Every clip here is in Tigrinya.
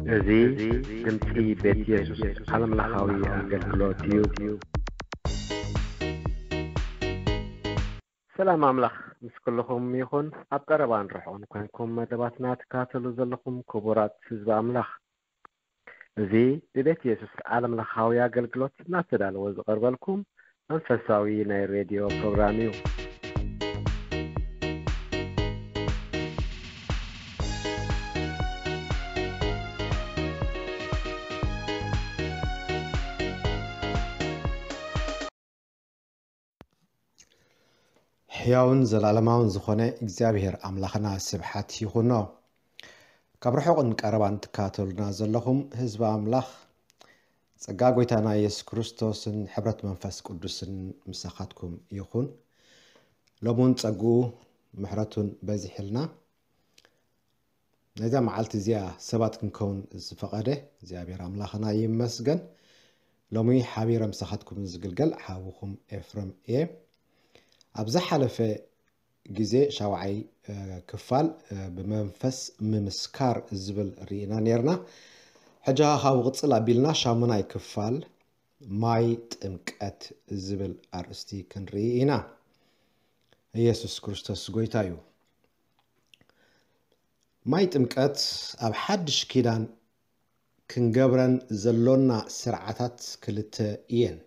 እዚ ድምፂ ቤት የሱስ ዓለምለኻዊ ኣገልግሎት እዩ። ሰላም ኣምላኽ ምስ ኩልኹም ይኹን። ኣብ ቀረባን ርሑቕን ኮንኩም መደባትና ትከታተሉ ዘለኹም ክቡራት ህዝቢ ኣምላኽ፣ እዚ ብቤት የሱስ ዓለምለኻዊ ኣገልግሎት እናተዳለወ ዝቐርበልኩም መንፈሳዊ ናይ ሬድዮ ፕሮግራም እዩ። ሕያውን ዘላለማውን ዝኾነ እግዚኣብሔር ኣምላኽና ስብሓት ይኹኖ። ካብ ርሑቕን ቀረባን ትከታተሉና ዘለኹም ህዝቢ ኣምላኽ፣ ጸጋ ጐይታና የሱስ ክርስቶስን ሕብረት መንፈስ ቅዱስን ምሳኻትኩም ይኹን። ሎሚ እውን ጸግኡ ምሕረቱን በዚሕልና። ነዛ መዓልቲ እዚኣ ሰባት ክንከውን ዝፈቐደ እግዚኣብሔር ኣምላኽና ይመስገን። ሎሚ ሓቢረ ምሳኻትኩም ዝግልገል ሓውኹም ኤፍረም እየ። ኣብ ዝሓለፈ ግዜ ሻውዓይ፣ እ፣ ክፋል፣ እ፣ ብመንፈስ ምምስካር ዝብል ርኢና ነርና። ሕጂ ኸዓ ካብኡ ቅጽል ኣቢልና ሻሙናይ ክፋል ማይ ጥምቀት ዝብል ኣርእስቲ ክንርኢ ኢና። ኢየሱስ ክርስቶስ ጐይታ እዩ። ማይ ጥምቀት ኣብ ሓድሽ ኪዳን ክንገብረን ዘሎና ስርዓታት ክልተ እየን።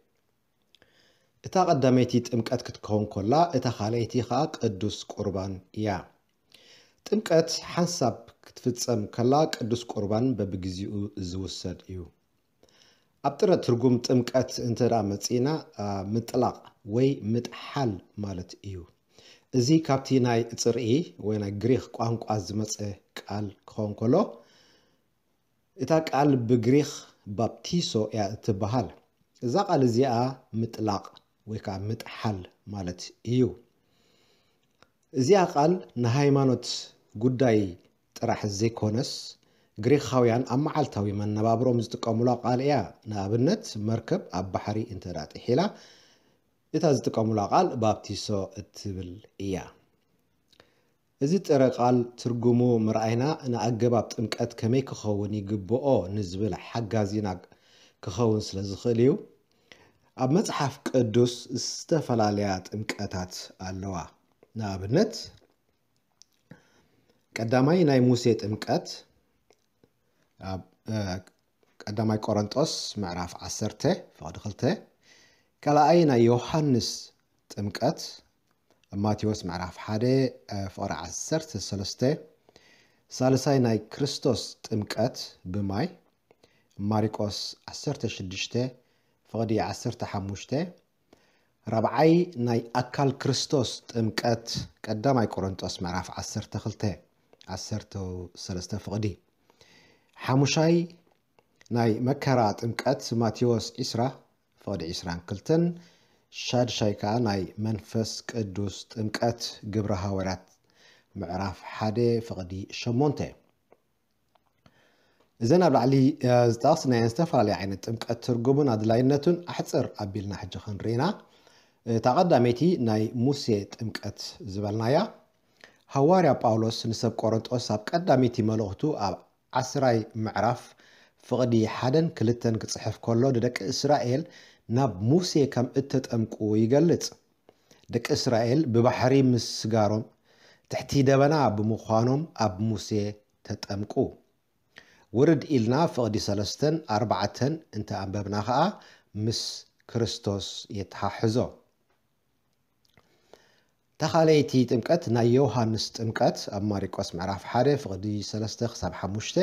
እታ ቀዳመይቲ ጥምቀት ክትከውን ከላ፣ እታ ካልኣይቲ ኸኣ ቅዱስ ቁርባን እያ። ጥምቀት ሓንሳብ ክትፍጸም ከላ፣ ቅዱስ ቁርባን በብግዜኡ ዝውሰድ እዩ። ኣብ ጥረ ትርጉም ጥምቀት እንተ ደኣ መጺእና፣ አ፣ ምጥላቕ ወይ ምጥሓል ማለት እዩ። እዚ ካብቲ ናይ ጽርኢ ወይ ናይ ግሪኽ ቋንቋ ዝመጸ ቃል ክኸውን ከሎ፣ እታ ቃል ብግሪኽ ባፕቲሶ እያ እትበሃል። እዛ ቃል እዚኣ ምጥላቕ ወይ ከኣ ምጥሓል ማለት እዩ። እዚኣ ቃል ንሃይማኖት ጉዳይ ጥራሕ ዘይኮነስ፣ ግሪኻውያን ኣብ መዓልታዊ መነባብሮም ዝጥቀሙላ ቃል እያ። ንኣብነት፣ መርከብ ኣብ ባሕሪ እንተ ደኣ ጥሒላ፣ እታ ዝጥቀሙላ ቃል ባፕቲሶ እትብል እያ። እዚ ጥረ ቃል ትርጉሙ ምርኣይና፣ ንኣገባብ ጥምቀት ከመይ ክኸውን ይግብኦ ንዝብል ሓጋዚና ክኸውን ስለ ዝኽእል እዩ። ኣብ መጽሓፍ ቅዱስ ዝተፈላለያ ጥምቀታት ኣለዋ። ንኣብነት፣ ቀዳማይ ናይ ሙሴ ጥምቀት፣ ኣብ፣ እ፣ ቀዳማይ ቆሮንጦስ ምዕራፍ ዓሰርተ ፍቕዲ ክልተ፣ ካልኣይ ናይ ዮሃንስ ጥምቀት፣ ኣብ ማቴዎስ ምዕራፍ ሓደ፣ እ፣ ፍቕዲ ዓሰርተ ሰለስተ፣ ሳልሳይ ናይ ክርስቶስ ጥምቀት ብማይ፣ ማሪቆስ ዓሰርተ ሽዱሽተ ፍቕዲ ዓሰርተ ሓሙሽተ፣ ራብዓይ ናይ ኣካል ክርስቶስ ጥምቀት፣ ቀዳማይ ቆሮንጦስ ምዕራፍ ዓሰርተ ክልተ፣ ዓሰርተ ሰለስተ ፍቕዲ። ሓሙሻይ ናይ መከራ ጥምቀት፣ ማቴዎስ ዕስራ ፍቕዲ ዕስራን ክልተን። ሻድሻይ ከኣ ናይ መንፈስ ቅዱስ ጥምቀት፣ ግብረ ሃዋርያት ምዕራፍ ሓደ ፍቕዲ ሸሞንተ። እዘን ኣብ ላዕሊ፣ እ፣ ዝጠቐስናየን ዝተፈላለየ ዓይነት ጥምቀት ትርጉምን ኣድላይነቱን ኣሕጽር ኣቢልና ሕጂ ክንርኢና። እታ ቀዳመይቲ ናይ ሙሴ ጥምቀት ዝበልናያ፣ ሃዋርያ ጳውሎስ ንሰብ ቆሮንጦስ ኣብ ቀዳመይቲ መልእኽቱ ኣብ ዓስራይ ምዕራፍ ፍቕዲ ሓደን ክልተን ክጽሕፍ ከሎ፣ ንደቂ እስራኤል ናብ ሙሴ ከም እተጠምቁ ይገልጽ። ደቂ እስራኤል ብባሕሪ ምስጋሮም ትሕቲ ደበና ብምዃኖም ኣብ ሙሴ ተጠምቁ። ውርድ ኢልና ፍቕዲ ሰለስተን ኣርባዕተን እንተ ኣንበብና ኸኣ ምስ ክርስቶስ የተሓሕዞ። እታ ካልኣይቲ ጥምቀት ናይ ዮሃንስ ጥምቀት ኣብ ማሪቆስ ምዕራፍ ሓደ ፍቕዲ ሰለስተ ክሳብ ሓሙሽተ።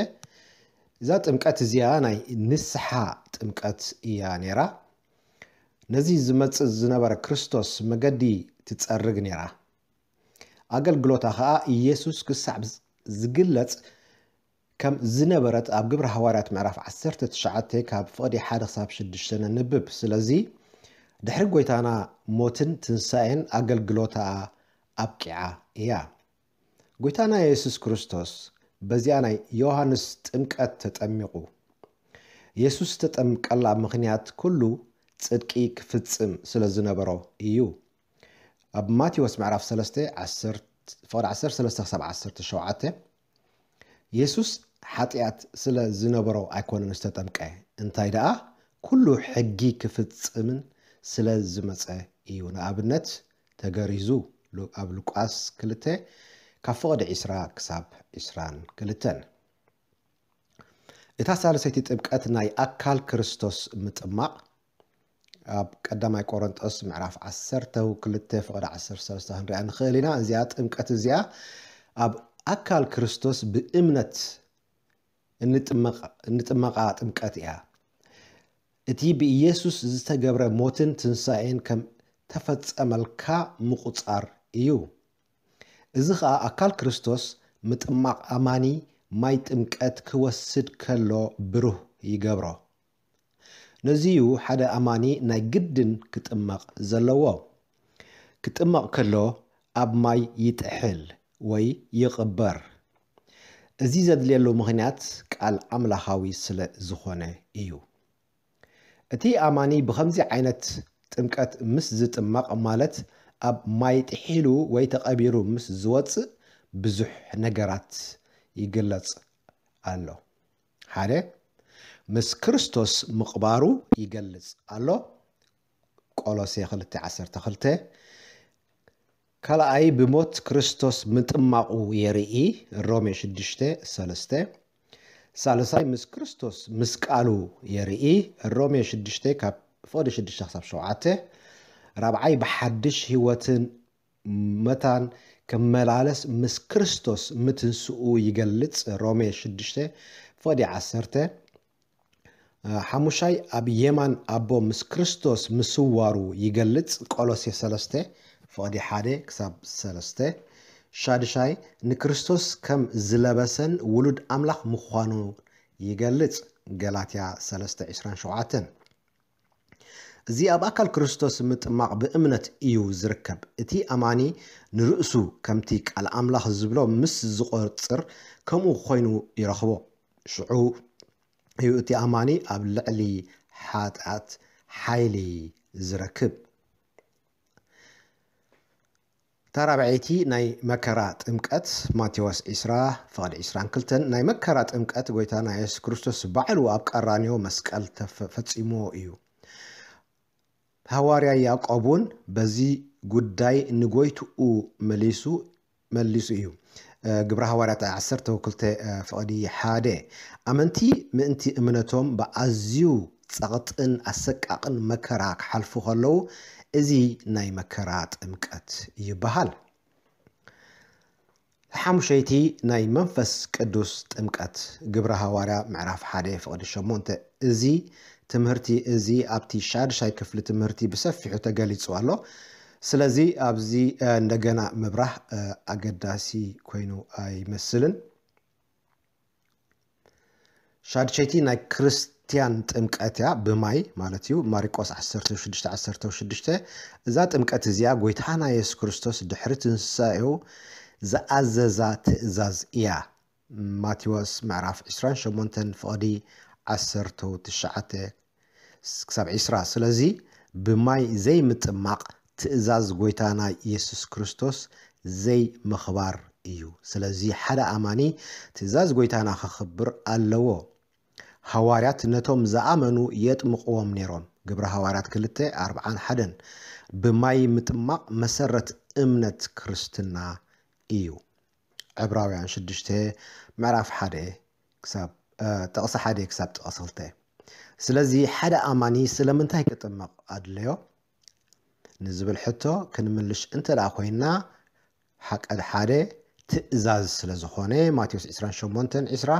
እዛ ጥምቀት እዚኣ ናይ ንስሓ ጥምቀት እያ ነይራ። ነዚ ዝመጽእ ዝነበረ ክርስቶስ መገዲ ትጸርግ ነይራ። ኣገልግሎታ ኸኣ ኢየሱስ ክሳዕ ዝግለጽ ከም ዝነበረት ኣብ ግብረ ሃዋርያት ምዕራፍ ዓሰርተ ትሽዓተ ካብ ፍቕዲ ሓደ ክሳብ ሽዱሽተ ነንብብ። ስለዚ ድሕሪ ጐይታና ሞትን ትንሳኤን ኣገልግሎታ ኣብቂዓ እያ። ጐይታና የሱስ ክርስቶስ በዚኣ ናይ ዮሃንስ ጥምቀት ተጠሚቑ። የሱስ ዝተጠምቀላ ምኽንያት ኩሉ ጽድቂ ክፍጽም ስለ ዝነበሮ እዩ። ኣብ ማቴዎስ ምዕራፍ ሰለስተ፣ ዓሰርተ፣ ፍቕዲ ዓሰርተ ሰለስተ ክሳብ ዓሰርተ ሸውዓተ፣ የሱስ ሓጢኣት ስለ ዝነበሮ ኣይኮነን ዝተጠምቀ፣ እንታይ ደኣ ኩሉ ሕጊ ክፍጽምን ስለ ዝመጸ እዩ። ንኣብነት ተገሪዙ ሉ- ኣብ ሉቃስ ክልተ ካብ ፍቕዲ ዕስራ ክሳብ ዕስራን ክልተን። እታ ሳልሰይቲ ጥምቀት ናይ ኣካል ክርስቶስ ምጥማቕ ኣብ ቀዳማይ ቆሮንጦስ ምዕራፍ ዓሰርተ ክልተ ፍቕዲ ዓሰርተ ሰለስተ ክንሪኣ ንኽእል ኢና። እዚኣ ጥምቀት እዚኣ ኣብ ኣካል ክርስቶስ ብእምነት እንጥመቕ- እንጥመቓ ጥምቀት እያ። እቲ ብኢየሱስ ዝተገብረ ሞትን ትንሳኤን ከም ተፈጸመልካ ምቑጻር እዩ። እዚ ኸኣ ኣካል ክርስቶስ ምጥማቕ ኣማኒ ማይ ጥምቀት ክወስድ ከሎ ብሩህ ይገብሮ። ነዚዩ ሓደ ኣማኒ ናይ ግድን ክጥመቕ ዘለዎ። ክጥመቕ ከሎ ኣብ ማይ ይጥሕል ወይ ይቕበር። እዚ ዘድልየሉ ምኽንያት ቃል ኣምላኻዊ ስለ ዝኾነ እዩ። እቲ ኣማኒ ብኸምዚ ዓይነት ጥምቀት ምስ ዝጥመቕ፣ ማለት ኣብ ማይ ጥሒሉ ወይ ተቐቢሩ ምስ ዝወጽእ፣ ብዙሕ ነገራት ይግለጽ ኣሎ። ሓደ፣ ምስ ክርስቶስ ምቕባሩ ይገልጽ ኣሎ። ቆሎሴ ክልተ ዓሰርተ ክልተ። ካልኣይ፣ ብሞት ክርስቶስ ምጥማቑ የርኢ። ሮሜ ሽዱሽተ ሰለስተ። ሳልሳይ፣ ምስ ክርስቶስ ምስቃሉ የርኢ። ሮሜ ሽዱሽተ ካብ ፍቕዲ ሽዱሽተ ክሳብ ሸውዓተ። ራብዓይ፣ ብሓድሽ ህይወትን መታን ክመላለስ ምስ ክርስቶስ ምትንስኡ ይገልጽ። ሮሜ ሽዱሽተ ፍቕዲ ዓሰርተ። ሓሙሻይ፣ ኣብ የማን ኣቦ ምስ ክርስቶስ ምስዋሩ ይገልጽ። ቆሎሴ ሰለስተ ፍቕዲ ሓደ ክሳብ ሰለስተ። ሻድሻይ፣ ንክርስቶስ ከም ዝለበሰን ውሉድ ኣምላኽ ምዃኑ ይገልጽ። ገላትያ ሰለስተ ዕስራን ሸውዓተን። እዚ ኣብ ኣካል ክርስቶስ ምጥማቕ ብእምነት እዩ ዝርከብ። እቲ ኣማኒ ንርእሱ ከምቲ ቃል ኣምላኽ ዝብሎ ምስ ዝቖጽር፣ ከምኡ ኮይኑ ይረኽቦ። ሽዑ እዩ እቲ ኣማኒ ኣብ ልዕሊ ሓጢኣት ሓይሊ ዝረክብ። እታ ራብዐይቲ ናይ መከራ ጥምቀት፣ ማቴዎስ ዕስራ ፍቕዲ ዕስራን ክልተን። ናይ መከራ ጥምቀት ጎይታና የሱስ ክርስቶስ ባዕሉ ኣብ ቀራንዮ መስቀል ተፈ- ፈጺምዎ እዩ። ሃዋርያ ያዕቆብ እውን በዚ ጉዳይ ንጎይትኡ መሊሱ መሊሱ እዩ። ግብረ ሃዋርያት ዓሰርተ ክልተ ፍቕዲ ሓደ። ኣመንቲ ምእንቲ እምነቶም ብኣዝዩ ጸቕጥን ኣሰቃቕን መከራ ክሓልፉ ከለዉ፣ እዚ ናይ መከራ ጥምቀት ይበሃል። ሓሙሸይቲ ናይ መንፈስ ቅዱስ ጥምቀት፣ ግብረ ሃዋርያ ምዕራፍ ሓደ ፍቕዲ ሸሞንተ። እዚ ትምህርቲ እዚ ኣብቲ ሻድሻይ ክፍሊ ትምህርቲ ብሰፊሑ ተገሊጹ ኣሎ። ስለዚ ኣብዚ እንደገና ምብራህ ኣገዳሲ ኮይኑ ኣይመስልን። ሻድሸይቲ ናይ ክርስትያን ጥምቀት እያ፣ ብማይ ማለት እዩ። ማርቆስ ዓሰርተ ሽዱሽተ ዓሰርተ ሽዱሽተ። እዛ ጥምቀት እዚኣ ጎይታና የሱስ ክርስቶስ ድሕሪ ትንሳኤኡ ዝኣዘዛ ትእዛዝ እያ። ማቴዎስ ምዕራፍ ዕስራን ሸሞንተን ፍቕዲ ዓሰርተ ትሽዓተ ክሳብ ዕስራ። ስለዚ ብማይ ዘይምጥማቕ ትእዛዝ ጎይታና የሱስ ክርስቶስ ዘይምኽባር እዩ። ስለዚ ሓደ ኣማኒ ትእዛዝ ጎይታና ከኽብር ኣለዎ። ሃዋርያት ነቶም ዝኣመኑ የጥምቕዎም ነይሮም። ግብረ ሃዋርያት ክልተ ኣርብዓን ሓደን። ብማይ ምጥማቕ መሰረት እምነት ክርስትና እዩ። ዕብራውያን ሽዱሽተ ምዕራፍ ሓደ ክሳብ ጥቕሲ ሓደ ክሳብ ጥቕሲ ክልተ። ስለዚ ሓደ ኣማኒ ስለምንታይ ክጥመቕ ኣድለዮ ንዝብል ሕቶ ክንምልሽ እንተ ደኣ ኮይንና፣ ሓቀድ ሓደ ትእዛዝ ስለ ዝኾነ፣ ማቴዎስ ዕስራን ሸሞንተን ዕስራ።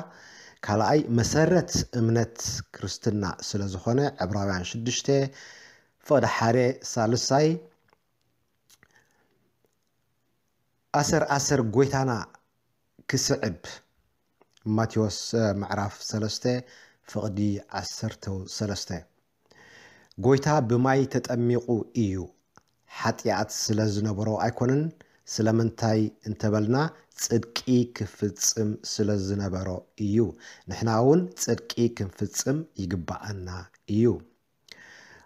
ካልኣይ መሰረት እምነት ክርስትና ስለ ዝኾነ፣ ዕብራውያን ሽዱሽተ ፍቕዲ ሓደ። ሳልሳይ ኣሰር ኣሰር ጎይታና ክስዕብ፣ ማቴዎስ ምዕራፍ ሰለስተ ፍቕዲ ዓሰርተ ሰለስተ። ጎይታ ብማይ ተጠሚቑ እዩ፣ ሓጢኣት ስለ ዝነበሮ ኣይኮነን። ስለምንታይ እንተበልና፣ ጽድቂ ክፍጽም ስለ ዝነበሮ እዩ። ንሕና እውን ጽድቂ ክንፍጽም ይግብኣና እዩ።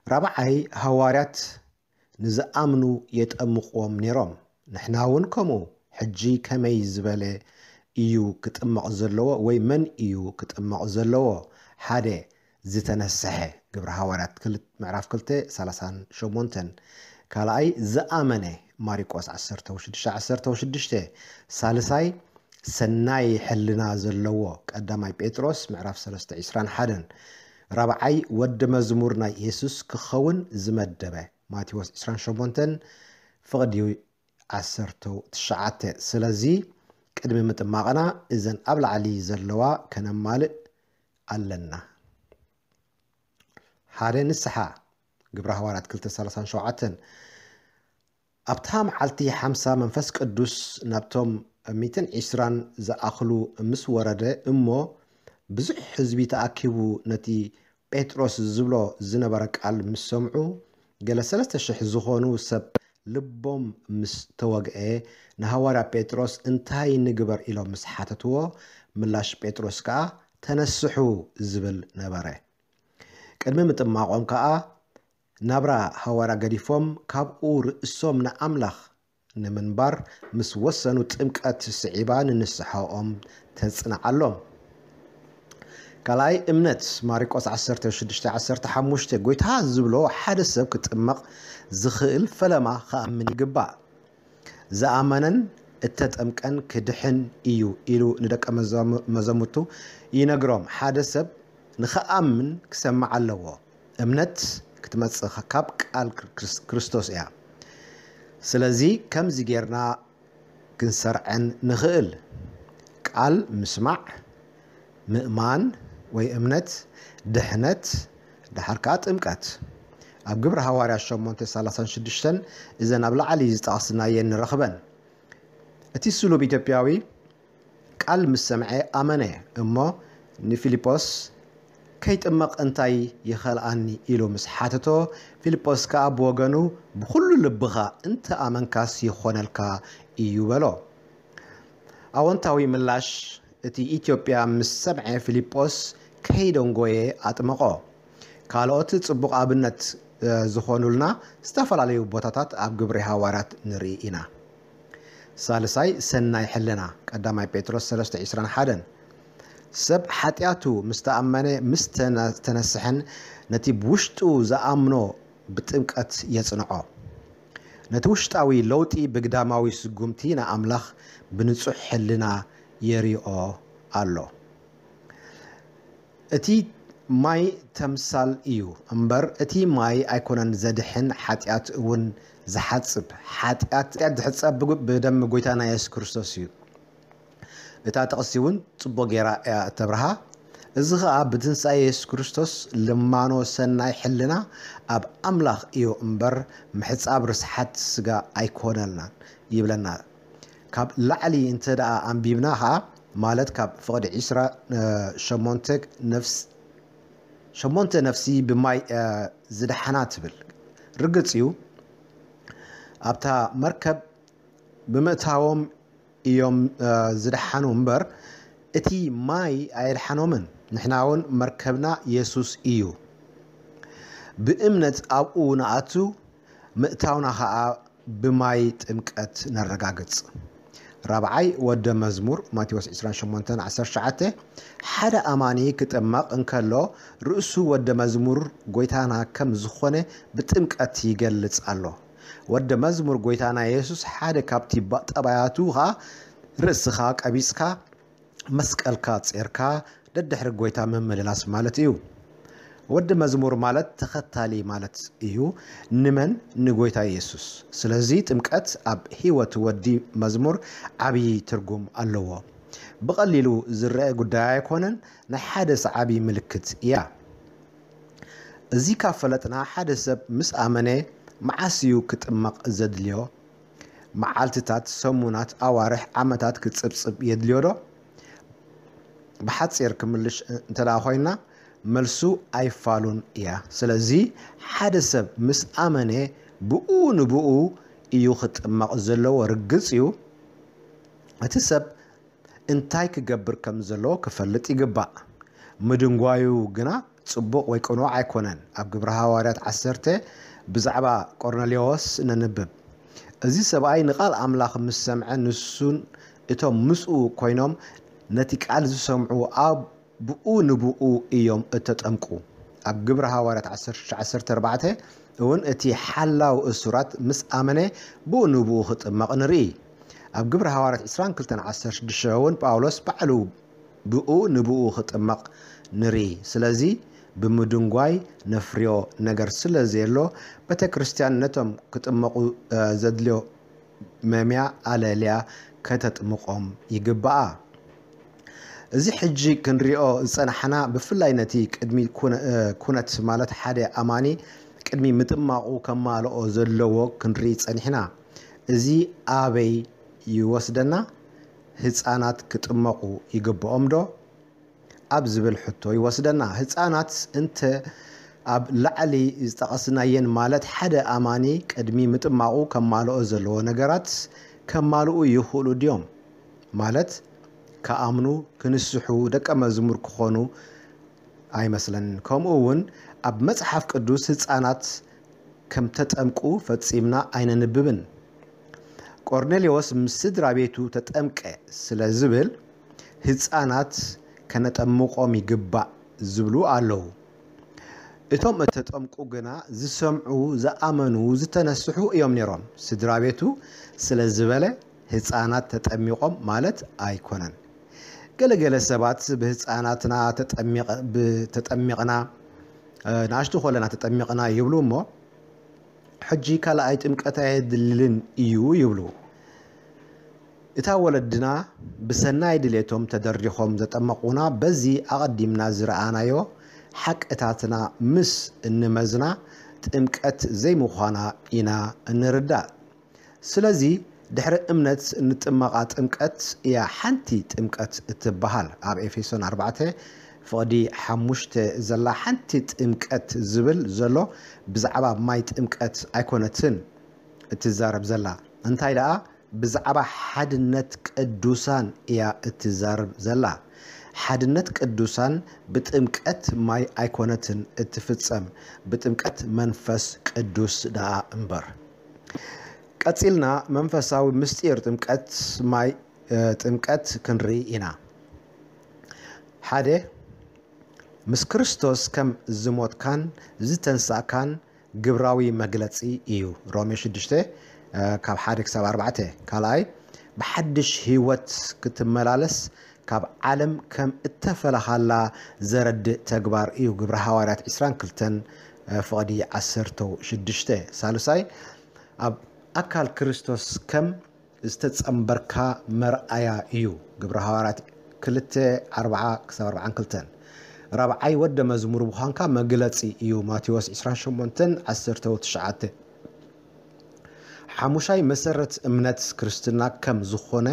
ራብዓይ፣ ሃዋርያት ንዝኣምኑ የጠምቕዎም ነይሮም። ንሕና እውን ከምኡ። ሕጂ ከመይ ዝበለ እዩ ክጥመቕ ዘለዎ ወይ መን እዩ ክጥመቕ ዘለዎ? ሓደ፣ ዝተነስሐ። ግብሪ ሃዋርያት ክል-፣ ምዕራፍ ክልተ ሰላሳን ሸሞንተን። ካልኣይ፣ ዝኣመነ። ማሪቆስ ዓሰርተ ሽዱሽተ ዓሰርተ ሽዱሽተ። ሳልሳይ፣ ሰናይ ሕልና ዘለዎ። ቀዳማይ ጴጥሮስ ምዕራፍ ሰለስተ ዕስራን ሓደን። ራብዓይ፣ ወዲ መዝሙር ናይ የሱስ ክኸውን ዝመደበ። ማቴዎስ ዕስራን ሸሞንተን ፍቕዲ ዓሰርተ ትሽዓተ። ስለዚ ቅድሚ ምጥማቕና እዘን ኣብ ላዕሊ ዘለዋ ከነማልእ ኣለና። ሓደ፣ ንስሓ። ግብረ ሃዋርያት ክልተ ሰላሳን ሸውዓተን። ኣብታ መዓልቲ ሓምሳ መንፈስ ቅዱስ ናብቶም ሚእትን ዕስራን ዝኣኽሉ ምስ ወረደ እሞ ብዙሕ ህዝቢ ተኣኪቡ ነቲ ጴጥሮስ ዝብሎ ዝነበረ ቃል ምስ ሰምዑ፣ ገለ ሰለስተ ሽሕ ዝኾኑ ሰብ ልቦም ምስ ተወግአ፣ ንሃዋርያ ጴጥሮስ እንታይ ንግበር ኢሎም ምስ ሓተትዎ፣ ምላሽ ጴጥሮስ ከኣ ተነስሑ ዝብል ነበረ። ቅድሚ ምጥማቖም ከኣ ናብራ ሃዋርያ ገዲፎም ካብኡ ርእሶም ንኣምላኽ ንምንባር ምስ ወሰኑ ጥምቀት ስዒባ ንንስሓኦም ተጽንዓሎም። ካልኣይ እምነት። ማሪቆስ ዓሰርተ ሽዱሽተ ዓሰርተ ሓሙሽተ። ጎይታ ዝብሎ ሓደ ሰብ ክጥመቕ ዝኽእል ፈለማ ክኣምን ይግባእ። ዝኣመነን እተጠምቀን ክድሕን እዩ ኢሉ ንደቀ መዛሙ-፣ መዛሙርቱ ይነግሮም። ሓደ ሰብ ንኽኣምን ክሰምዕ ኣለዎ። እምነት ክትመጽእ ካብ ቃል ክርስ-፣ ክርስቶስ እያ። ስለዚ ከምዚ ጌርና ክንሰርዐን ንኽእል። ቃል ምስማዕ፣ ምእማን ወይ እምነት፣ ድሕነት፣ ደሓር ከኣ ጥምቀት። ኣብ ግብሪ ሃዋርያ ሸሞንተ ሰላሳን ሽዱሽተን እዘን ኣብ ላዕሊ ዝጠቐስናየን ንረኽበን። እቲ ስሉብ ኢትዮጵያዊ ቃል ምስ ሰምዐ ኣመነ እሞ ንፊልጶስ፣ "ከይጥመቕ እንታይ ይኸልኣኒ?" ኢሉ ምስ ሓተቶ፣ ፊልጶስ ከኣ ብወገኑ፣ "ብኹሉ ልብኻ እንተ ኣመንካስ ይኾነልካ እዩ" በሎ። ኣወንታዊ ምላሽ እቲ ኢትዮጵያ ምስ ሰምዐ፣ ፊልጶስ ከይደንጎየ ኣጥመቖ። ካልኦት ጽቡቕ ኣብነት፣ እ፣ ዝኾኑልና ዝተፈላለዩ ቦታታት ኣብ ግብሪ ሃዋርያት ንርኢ ኢና። ሳልሳይ፣ ሰናይ ሕልና። ቀዳማይ ጴጥሮስ ሰለስተ ዕስራን ሓደን። ሰብ ሓጢኣቱ ምስ ተኣመነ፣ ምስ ተነ-፣ ተነስሐን ነቲ ብውሽጡ ዝኣምኖ ብጥምቀት የጽንዖ። ነቲ ውሽጣዊ ለውጢ ብግዳማዊ ስጉምቲ ንኣምላኽ ብንጹሕ ሕልና የሪኦ ኣሎ። እቲ ማይ ተምሳል እዩ እምበር፣ እቲ ማይ ኣይኮነን ዘድሕን፣ ሓጢኣት እውን ዝሓጽብ። ሓጢኣት፣ ሓጢኣት ዝሕጸብ ብጉ-፣ ብደም ጎይታና የሱስ ክርስቶስ እዩ። እታ ጥቕሲ እውን ጽቡቕ ጌራ እያ እተብርሃ። እዚ ኸኣ ብትንሳኤ የሱስ ክርስቶስ ልማኖ ሰናይ ሕልና ኣብ ኣምላኽ እዩ እምበር፣ ምሕጻብ ርስሓት ስጋ ኣይኮነልናን ይብለና። ካብ ላዕሊ እንተ ደኣ ኣንቢብና ኸኣ፣ ማለት ካብ ፍቕዲ ዕስራ፣ እ፣ ሸሞንተ ነፍስ-፣ ሸሞንተ ነፍሲ ብማይ፣ እ፣ ዝደሓና ትብል። ርግጽ እዩ፣ ኣብታ መርከብ ብምእታዎም እዮም፣ እ፣ ዝደሓኑ እምበር፣ እቲ ማይ ኣየድሓኖምን። ንሕና እውን መርከብና የሱስ እዩ። ብእምነት ኣብኡ ንኣቱ፣ ምእታውና ኸኣ ብማይ ጥምቀት ነረጋግጽ። ራብዓይ፣ ወደ መዝሙር፣ ማቴዎስ ዕስራን ሸሞንተን ዓሰርተ ትሽዓተ። ሓደ ኣማኒ ክጥመቕ እንከሎ፣ ርእሱ ወደ መዝሙር ጎይታና ከም ዝኾነ ብጥምቀት ይገልጽ ኣሎ። ወደ መዝሙር ጎይታና የሱስ ሓደ ካብቲ ባ-፣ ጠባያቱ ኸኣ፣ ርእስኻ ቀቢጽካ፣ መስቀልካ ጼርካ፣ ደድሕሪ ጎይታ ምምልላስ ማለት እዩ። ወዲ መዝሙር ማለት ተኸታሊ ማለት እዩ። ንመን? ንጎይታ የሱስ። ስለዚ ጥምቀት ኣብ ህይወት ወዲ መዝሙር ዓብዪ ትርጉም ኣለዎ። ብቐሊሉ ዝረአ ጉዳይ ኣይኮነን፣ ናይ ሓደ ሰዓቢ ምልክት እያ። እዚ ካብ ፈለጥና፣ ሓደ ሰብ ምስ ኣመነ መዓስ እዩ ክጥመቕ ዘድልዮ? መዓልትታት፣ ሰሙናት፣ ኣዋርሕ፣ ዓመታት ክጽብጽብ የድልዮ ዶ? ብሓጺር ክምልሽ እንተ ደኣ ኮይና፣ መልሱ ኣይፋሉን እያ። ስለዚ ሓደ ሰብ ምስ ኣመነ፣ ብኡ ንብኡ እዩ ክጥመቕ ዘለዎ። ርግጽ እዩ፣ እቲ ሰብ እንታይ ክገብር ከም ዘለዎ ክፈልጥ ይግባእ። ምድንጓዩ ግና ጽቡቕ ወይ ቅኑዕ ኣይኮነን። ኣብ ግብሪ ሃዋርያት ዓሰርተ ብዛዕባ ቆርኔሌዎስ ነንብብ። እዚ ሰብኣይ ንቓል ኣምላኽ ምስ ሰምዐ፣ ንሱን እቶም ምስኡ ኮይኖም ነቲ ቃል ዝሰምዑ ኣብ ብኡ ንብኡ እዮም እተጠምቁ። ኣብ ግብሪ ሃዋርያት ዓሰርተ ሽዱሽተ ዓሰርተ ኣርባዕተ እውን እቲ ሓላው እሱራት ምስ ኣመነ ብኡ ንብኡ ክጥመቕ ንርኢ። ኣብ ግብሪ ሃዋርያት ዕስራን ክልተን ዓሰርተ ሽዱሽተ እውን ጳውሎስ ባዕሉ ብኡ ንብኡ ክጥመቕ ንርኢ። ስለዚ ብምድንጓይ ነፍርዮ ነገር ስለ ዘየሎ፣ ቤተ ክርስቲያን ነቶም ክጥመቑ ዘድልዮ መምያ ኣለልያ ከተጥምቖም ይግብኣ። እዚ ሕጂ ክንሪኦ ዝጸናሕና፣ ብፍላይ ነቲ ቅድሚ ኩነ- ኩነት ማለት ሓደ ኣማኒ ቅድሚ ምጥማቑ ከማልኦ ዘለዎ ክንርኢ ጸኒሕና። እዚ ኣበይ ይወስደና? ህጻናት ክጥመቑ ይግብኦም ዶ? ኣብ ዝብል ሕቶ ይወስደና። ህጻናት እንተ ኣብ ላዕሊ ዝጠቐስናየን ማለት ሓደ ኣማኒ ቅድሚ ምጥማቑ ከማልኦ ዘለዎ ነገራት ከማልኡ ይኽእሉ ድዮም? ማለት ክኣምኑ፣ ክንስሑ፣ ደቀ መዝሙር ክኾኑ ኣይመስለንን። ከምኡ እውን ኣብ መጽሓፍ ቅዱስ ህጻናት ከም ተጠምቁ ፈጺምና ኣይነንብብን። ቆርኔሌዎስ ምስ ስድራ ቤቱ ተጠምቀ ስለ ዝብል ህጻናት ከነጠምቆም ይግባእ ዝብሉ ኣለዉ። እቶም እተጠምቁ ግና ዝሰምዑ፣ ዝኣመኑ፣ ዝተነስሑ እዮም ነይሮም። ስድራ ቤቱ ስለ ዝበለ ህጻናት ተጠሚቆም ማለት ኣይኮነን። ገለገለ ሰባት ብህጻናትና ተጠሚቕ- ብ- ተጠሚቕና፣ እ፣ ንኣሽቱ ከለና ተጠሚቕና ይብሉ እሞ ሕጂ ካልኣይ ጥምቀት ኣየድልን እዩ ይብሉ። እታ ወለድና ብሰናይ ድሌቶም ተደሪኾም ዘጠመቑና፣ በዚ ኣቐዲምና ዝረኣናዮ ሓቅታትና ምስ እንመዝና ጥምቀት ዘይምዃና ኢና እንርዳእ። ስለዚ ድሕሪ እምነት እንጥመቓ ጥምቀት እያ ሓንቲ ጥምቀት እትበሃል። ኣብ ኤፌሶን ኣርባዕተ ፍቕዲ ሓሙሽተ ዘላ ሓንቲ ጥምቀት ዝብል ዘሎ ብዛዕባ ማይ ጥምቀት ኣይኮነትን እትዛረብ ዘላ። እንታይ ደኣ ብዛዕባ ሓድነት ቅዱሳን እያ እትዛረብ ዘላ። ሓድነት ቅዱሳን ብጥምቀት ማይ ኣይኮነትን እትፍጸም፣ ብጥምቀት መንፈስ ቅዱስ ደኣ እምበር። ቀጺልና መንፈሳዊ ምስጢር ጥምቀት ማይ፣ እ፣ ጥምቀት ክንርኢ ኢና። ሓደ፣ ምስ ክርስቶስ ከም ዝሞትካን ዝተንሳእካን ግብራዊ መግለጺ እዩ። ሮሜ ሽዱሽተ፣ እ፣ ካብ ሓደ ክሳብ ኣርባዕተ። ካልኣይ፣ ብሓድሽ ህይወት ክትመላለስ ካብ ዓለም ከም እተፈለኻላ ዘረድእ ተግባር እዩ። ግብሪ ሃዋርያት ዕስራን ክልተን፣ እ፣ ፍቕዲ ዓሰርተ ሽዱሽተ። ሳልሳይ፣ ኣብ ኣካል ክርስቶስ ከም ዝተጸምበርካ መርኣያ እዩ። ግብሪ ሃዋርያት ክልተ ኣርብዓ ክሳብ ኣርብዓን ክልተን። ራብዓይ፣ ወደ መዝሙር ምዃንካ መግለጺ እዩ። ማቴዎስ ዕስራን ሸሞንተን ዓሰርተ ትሽዓተ። ሓሙሻይ፣ መሰረት እምነት ክርስትና ከም ዝኾነ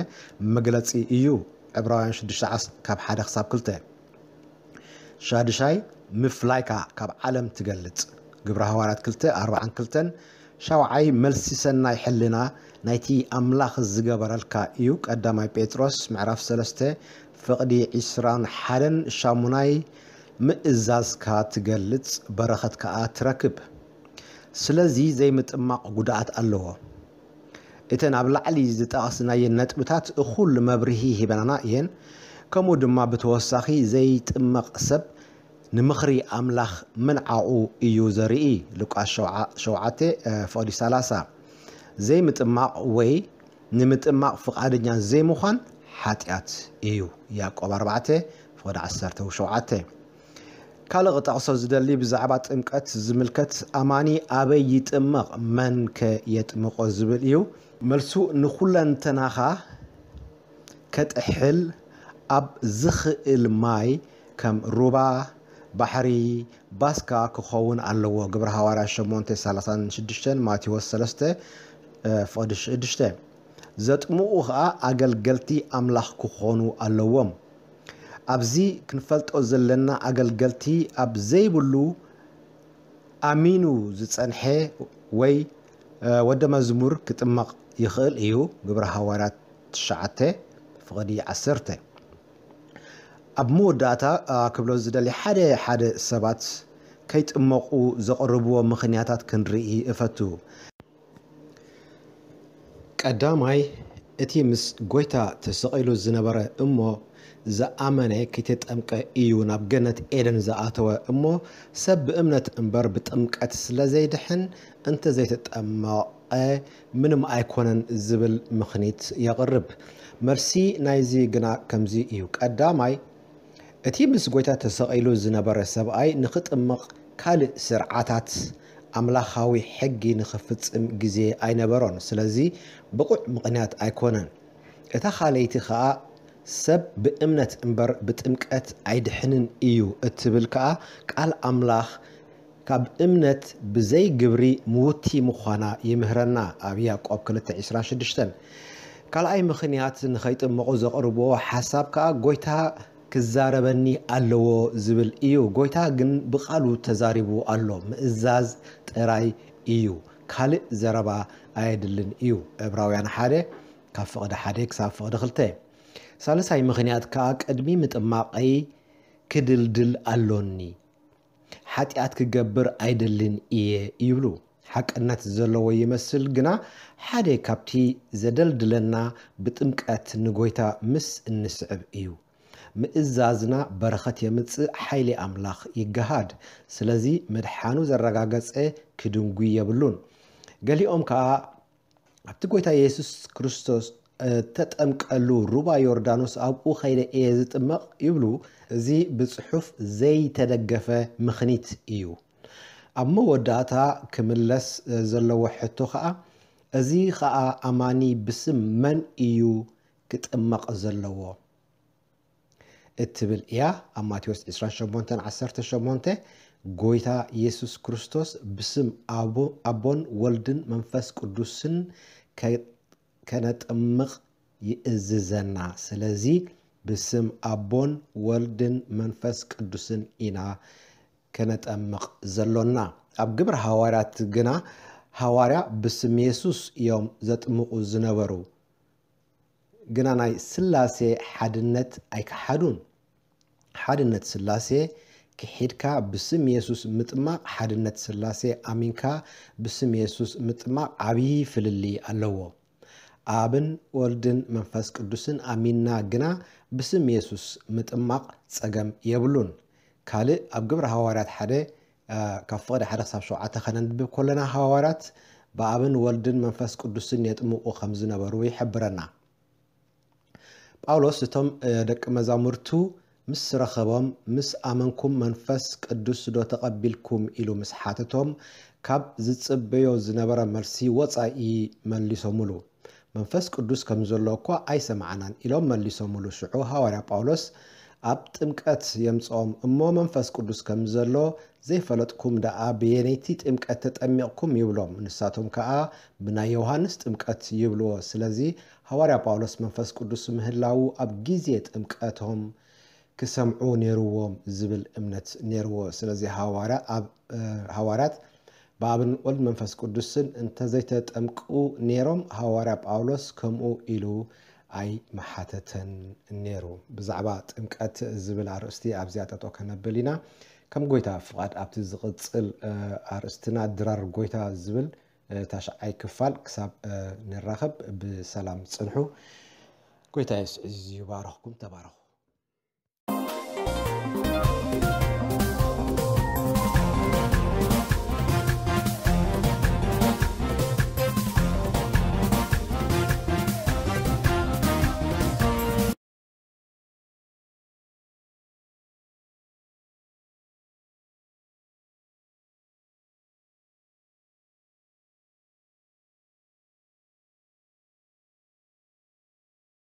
መግለጺ እዩ። ዕብራውያን ሽዱሽተ ዓስ- ካብ ሓደ ክሳብ ክልተ። ሻድሻይ፣ ምፍላይካ ካብ ዓለም ትገልጽ። ግብረ ሃዋርያት ክልተ ኣርብዓን ክልተን። ሻውዓይ፣ መልሲ ሰናይ ሕልና ናይቲ ኣምላኽ ዝገበረልካ እዩ። ቀዳማይ ጴጥሮስ ምዕራፍ ሰለስተ ፍቕዲ ዕስራን ሓደን። ሻሙናይ፣ ምእዛዝካ ትገልጽ፣ በረኸት ከኣ ትረክብ። ስለዚ ዘይምጥማቕ ጉድኣት ኣለዎ። እተን ኣብ ላዕሊ ዝጠቐስናየን ነጥብታት እኹል መብርሂ ሂበናና እየን። ከምኡ ድማ ብተወሳኺ ዘይጥመቕ ሰብ ንምኽሪ ኣምላኽ ምንዓቑ እዩ ዘርኢ። ሉቃስ ሸውዓ- ሸውዓተ፣ እ፣ ፍቕዲ ሰላሳ። ዘይምጥማቕ ወይ ንምጥማቕ ፍቓደኛ ዘይምዃን ሓጢኣት እዩ። ያዕቆብ ኣርባዕተ ፍቕዲ ዓሰርተ ሸውዓተ። ካልእ ክጠቕሶ ዝደሊ ብዛዕባ ጥምቀት ዝምልከት፣ ኣማኒ ኣበይ ይጥመቕ፣ መን ከ የጥምቖ ዝብል እዩ። መልሱ፣ ንኹለንተናኻ ከጥሕል ኣብ ዝኽእል ማይ ከም ሩባ፣ ባሕሪ፣ ባስካ ክኸውን ኣለዎ። ግብረ ሃዋርያ ሸሞንተ ሰላሳን ሽዱሽተን፣ ማቴዎስ ሰለስተ ፍቕዲ ሽዱሽተ። ዘጥምቑ ኸኣ ኣገልገልቲ ኣምላኽ ክኾኑ ኣለዎም። ኣብዚ ክንፈልጦ ዘለና ኣገልገልቲ ኣብ ዘይብሉ ኣሚኑ ዝጸንሐ ወይ፣ እ፣ ወደ መዝሙር ክጥመቕ ይኽእል እዩ። ግብረ ሃዋርያት ትሽዓተ ፍቕዲ ዓሰርተ። ኣብ መወዳእታ፣ እ፣ ክብሎ ዝደሊ ሓደ ሓደ ሰባት ከይጥመቑ ዘቕርብዎ ምኽንያታት ክንርኢ እፈቱ። ቀዳማይ፣ እቲ ምስ ጎይታ ተሰቒሉ ዝነበረ እሞ ዝኣመነ ከይተጠምቀ እዩ ናብ ገነት ኤደን ዝኣተወ እሞ፣ ሰብ ብእምነት እምበር ብጥምቀት ስለ ዘይድሕን፣ እንተ ዘይተጠመቐ ምንም ኣይኮነን ዝብል ምኽኒት የቕርብ። መልሲ ናይዚ ግና ከምዚ እዩ። ቀዳማይ፣ እቲ ምስ ጎይታ ተሰቒሉ ዝነበረ ሰብኣይ ንኽጥምቕ ካልእ ስርዓታት ኣምላኻዊ ሕጊ ንኽፍጽም ግዜ ኣይነበሮን። ስለዚ ብቑዕ ምኽንያት ኣይኮነን። እታ ካልኣይቲ ኸኣ ሰብ ብእምነት እምበር ብጥምቀት ኣይድሕንን እዩ እትብል ከኣ ቃል ኣምላኽ ካብ እምነት ብዘይ ግብሪ ምውቲ ምዃና ይምህረና ኣብ ያዕቆብ ክልተ ዕስራን ሽዱሽተን። ካልኣይ ምኽንያት ንኸይጥመቑ ዘቕርብዎ ሓሳብ ከኣ ጎይታ ክዛረበኒ ኣለዎ ዝብል እዩ። ጎይታ ግን ብቓሉ ተዛሪቡ ኣሎ። ምእዛዝ ጥራይ እዩ። ካልእ ዘረባ ኣየድልን እዩ። ዕብራውያን ሓደ ካብ ፍቕዲ ሓደ ክሳብ ፍቕዲ ክልተ። ሳልሳይ ምኽንያት ከኣ ቅድሚ ምጥማቐይ ክድልድል ኣሎኒ። ሓጢኣት ክገብር ኣይደልን እየ ይብሉ። ሓቅነት ዘለዎ ይመስል፣ ግና ሓደ ካብቲ ዘደልድለና ብጥምቀት ንጎይታ ምስ እንስዕብ እዩ። ምእዛዝና በረኸት የምጽእ፣ ሓይሊ ኣምላኽ ይገሃድ። ስለዚ ምድሓኑ ዘረጋገጸ ክድንጉይ የብሉን። ገሊኦም ከኣ ኣብቲ ጎይታ የሱስ ክርስቶስ እተጠምቀሉ ሩባ ዮርዳኖስ ኣብኡ ከይደ እየ ዝጥመቕ ይብሉ። እዚ ብጽሑፍ ዘይተደገፈ ምኽኒት እዩ። ኣብ መወዳእታ ክምለስ ዘለዎ ሕቶ ኸኣ፣ እዚ ኸኣ ኣማኒ ብስም መን እዩ ክጥመቕ ዘለዎ? እትብል እያ። ኣብ ማቴዎስ ዕስራን ሸሞንተን ዓሰርተ ሸሞንተ ጎይታ የሱስ ክርስቶስ ብስም ኣቦ-፣ ኣቦን ወልድን መንፈስ ቅዱስን ከ-፣ ከነጠምቕ ይእዝዘና። ስለዚ ብስም ኣቦን ወልድን መንፈስ ቅዱስን ኢና ከነጠምቕ ዘሎና። ኣብ ግብሪ ሃዋርያት ግና ሃዋርያ ብስም የሱስ እዮም ዘጥምቑ ዝነበሩ። ግና ናይ ስላሴ ሓድነት ኣይከሓዱን። ሓድነት ስላሴ ክሒድካ ብስም የሱስ ምጥማቕ፣ ሓድነት ስላሴ ኣሚንካ ብስም የሱስ ምጥማቕ ዓብዪ ፍልልይ ኣለዎ። ኣብን ወልድን መንፈስ ቅዱስን ኣሚንና ግና ብስም የሱስ ምጥማቕ ጸገም የብሉን። ካልእ ኣብ ግብሪ ሃዋርያት ሓደ፣ እ፣ ካብ ፍቕዲ ሓደ ክሳብ ሸውዓተ ከነንብብ ከለና ሃዋርያት ብኣብን ወልድን መንፈስ ቅዱስን የጥምቑ ከም ዝነበሩ ይሕብረና። ጳውሎስ እቶም፣ እ፣ ደቂ መዛሙርቱ ምስ ረኸቦም፣ "ምስ ኣመንኩም መንፈስ ቅዱስ ዶ ተቐቢልኩም?" ኢሉ ምስ ሓተቶም፣ ካብ ዝጽበዮ ዝነበረ መልሲ ወጻኢ መሊሶምሉ። "መንፈስ ቅዱስ ከም ዘሎ እኳ ኣይሰማዕናን" ኢሎም መሊሶምሉ። ሽዑ ሃዋርያ ጳውሎስ ኣብ ጥምቀት የምጽኦም እሞ፣ መንፈስ ቅዱስ ከም ዘሎ ዘይፈለጥኩም ደኣ በየነይቲ ጥምቀት ተጠሚቕኩም? ይብሎም። ንሳቶም ከኣ ብናይ ዮሃንስ ጥምቀት ይብልዎ። ስለዚ ሃዋርያ ጳውሎስ መንፈስ ቅዱስ ምህላዉ ኣብ ግዜ ጥምቀቶም ክሰምዑ ነይርዎም ዝብል እምነት ነይርዎ። ስለዚ ሃዋርያ ኣብ፣ እ፣ ሃዋርያት ብኣብን ወልድ መንፈስ ቅዱስን እንተዘይተጠምቁ ነይሮም፣ ሃዋርያ ጳውሎስ ከምኡ ኢሉ ኣይመሓተተን ነይሩ። ብዛዕባ ጥምቀት ዝብል ኣርእስቲ ኣብዚኣ ጠጠው ከነብል ኢና። ከም ጎይታ ፍቓድ ኣብቲ ዝቕጽል፣ እ፣ ኣርእስትና ድራር ጎይታ ዝብል፣ እ፣ ታሽዓይ ክፋል ክሳብ፣ እ፣ ንራኸብ ብሰላም ጽንሑ። ጎይታ የሱስ ይባርኽኩም። ተባረኹ።